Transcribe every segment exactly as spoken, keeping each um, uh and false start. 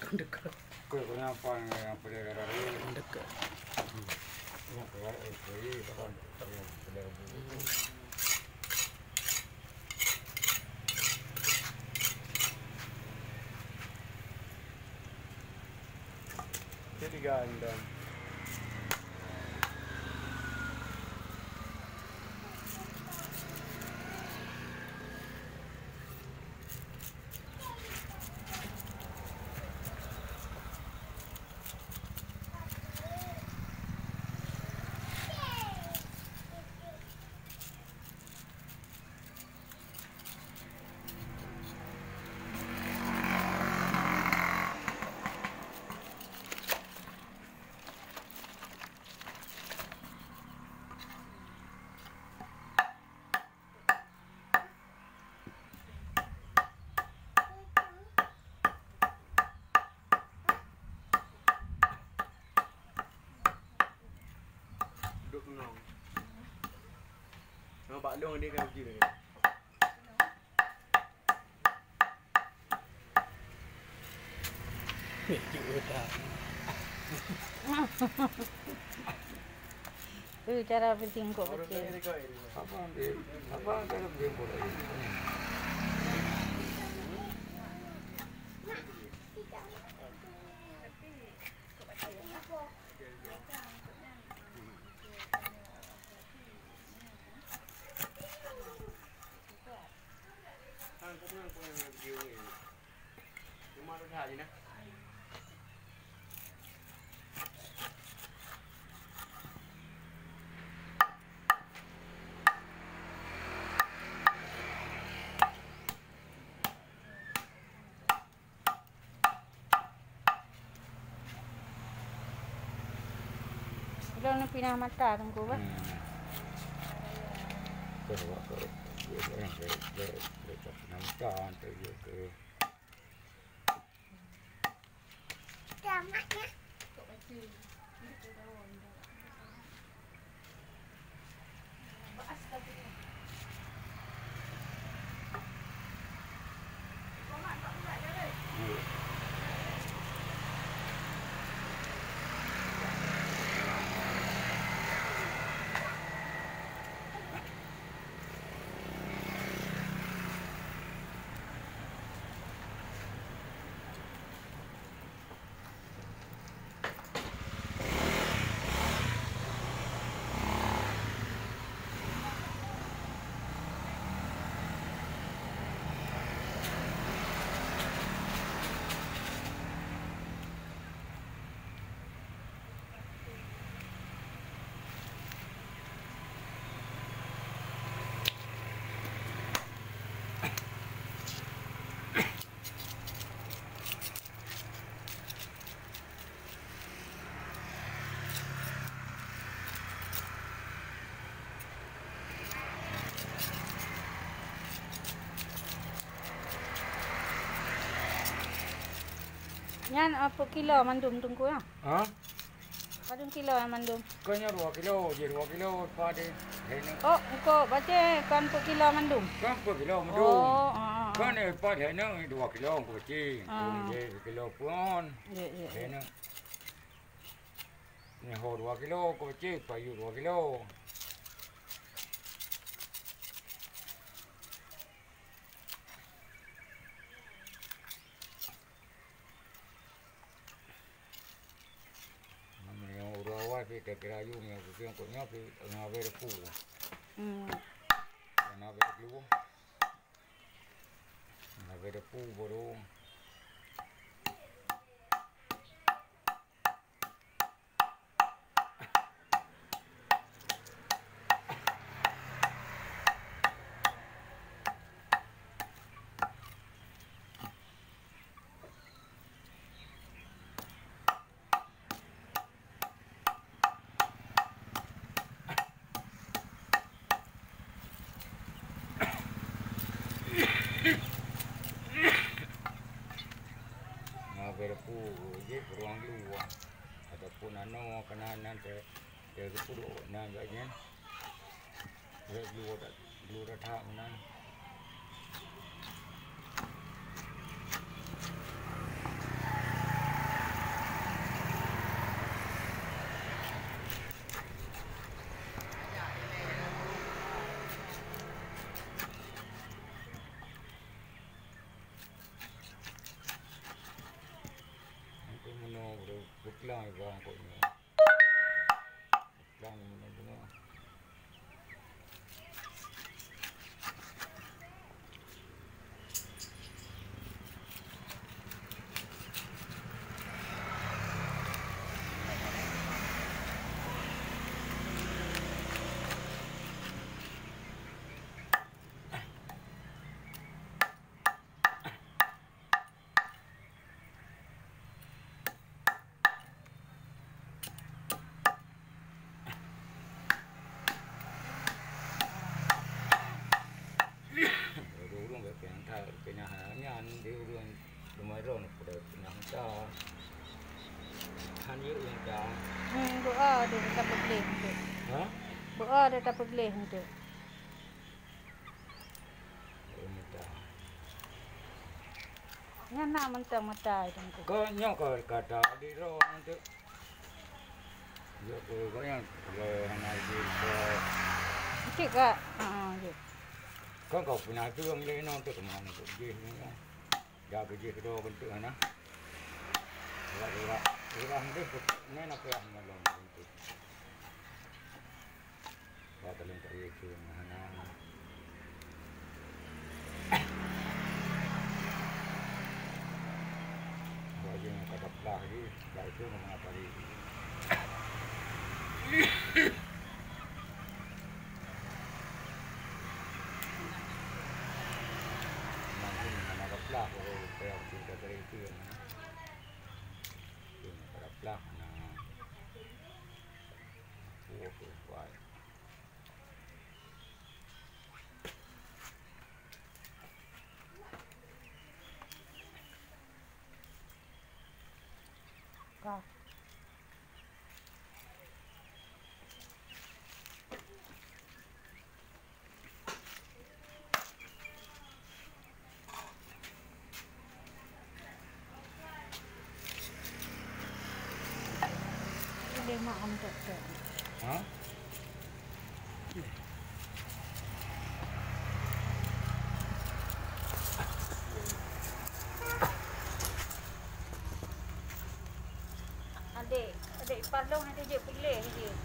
Dekat. Kau kenapa yang pada rara ini? Dekat. Yang keluar, eh, kiri, kapan? Yang pada Jadi gandang. Duduk bengong. Nampak long dia kan uji dia. Eh, cara penting kok betul. Apa ambil? Apa cara penting kok? Ulôn pinah mata Teungku bah. Hmm. Terus waktu dia orang ke, ke, ke, ke pinah mata, antar dia ke. Selamat ya. Nyan, eh, peuet kilo mandum Teungku, ya? Ha? Padum kilo nyan mandum? Kon nyoe dua kilo, jih dua kilo, padum. Hai nyoe. Oh, engko baca kon peuet kilo mandum? Kon peuet kilo mandum. Oh, ah, ah, ah. Kon nyoe pat hai nyoe dua kilo engko baca. Ah. Kon jih kilo pun. Ya, ya, ya. Hai nyoe. Nyoe ho dua kilo engko baca, payu dua kilo. Nyang ureueng awai pih ka kira yum nyang kupiang kok nyoe pih ngon abée depu. Hmm. Ngon abée depu. Ngon abée depu baru. Nah, beda pu, je ke ruang dulu. Ataupun ano kena nan te, te puduk nan agaknya. Glue that, glue that hak meunan. Lang iba kok nyoe. Lang nyoe. Ureueng-ureueng bèk peunyang that, peunyang nyan di ureueng teuma droeneuh peudah peunyang that. Han yeueng that. Hmm, doa deh tapeugleh untuk. Ha? Doa deh tapeugleh untuk. Nyan na mantong meutai Teungku. Kok nyoe ka kata di droe nyan tu. Yo ko ko nyan le hana di ko. Cik ka. Ha, ha, cik. Kan kau pernah tu yang le nang tu kemana tu jih ni. Dah ke jih kedua bentuk hana. Urat-urat. Urat dia nena payah malam bentuk. Bak teuleung kayée keu meuhana. Bak jih ka taplah jih, bak itu meuhana tadi. Mungkin hana taplah, baru payah cinta dari itu yang mana. Itu hana taplah, hana. Wah, wah. Ka. Lima untuk tu. Ha? Adek, adek ipar lôn hana jeuet puléh jih.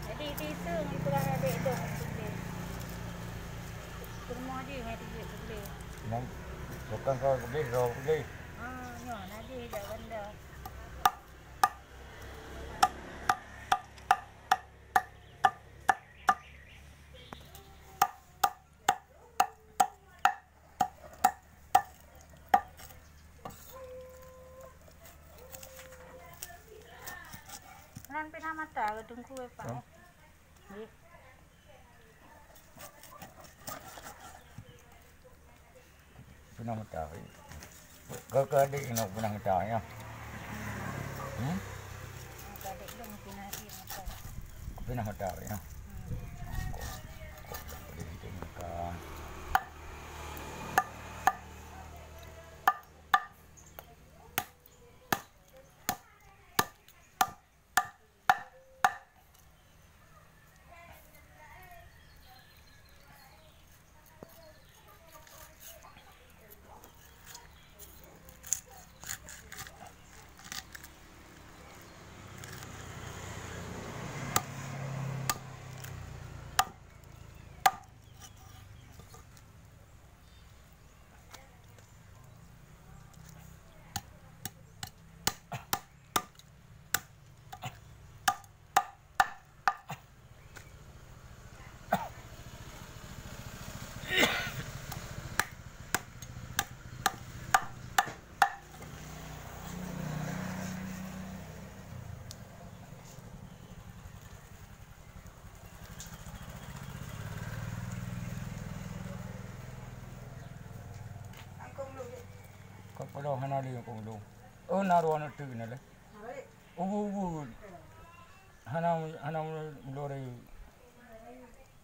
Jadi, diseung itulah adek lôn puléh. Peurumoh jih hana jeuet puléh. Nang, tukang kau puléh, kau puléh. Ah, nyoe, na jih jak banda. Nan pih na mata ke Teungku, eh, Pak, eh? Nggih. Pih na mata, eh. Ke, ke adek inong pih na mata, ya? Hmm? Ke adek dong pih na mata. Pih na mata, ya? Hmm. Kok, kok, kok, kok, kok, kok, Kok padahai hana lé kok padahai. Oh, na ruang neuteuek na lé. Ubu-ubu. Hana, hana meuluré.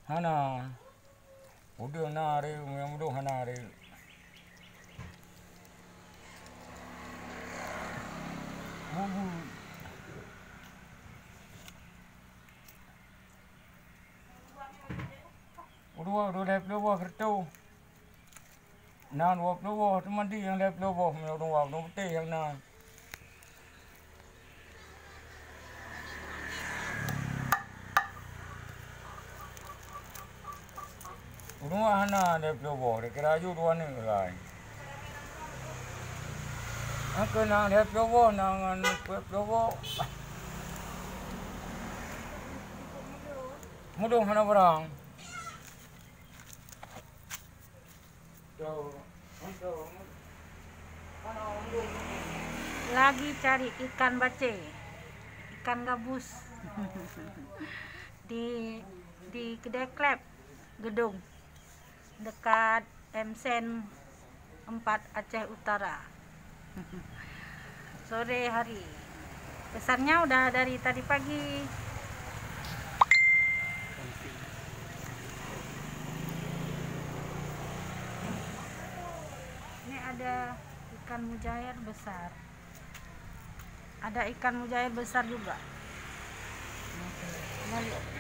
Hana. Udeueng na ré, meunyoe udeueng hana ré. Ubu. Udua, udua lhèe ploh boh keureutôh. Na dua ploh boh, teuma di nyang lhèe ploh boh, meunyoe ureueng wak, ureueng putéh nyang na. Ureueng hana deh ploh boh, deh kira aju dua neuk lai. Nyang keunang deh ploh boh, nang ngon peuet ploh boh. Mudong hana barang. Lagi cari ikan bace, ikan gabus di di kedai klep gedung dekat M Sen empat Aceh Utara. Sore hari. Pesannya udah dari tadi pagi. Ini ada ikan mujair besar. Ada ikan mujair besar juga. Nah, tuh. Nah, lihat.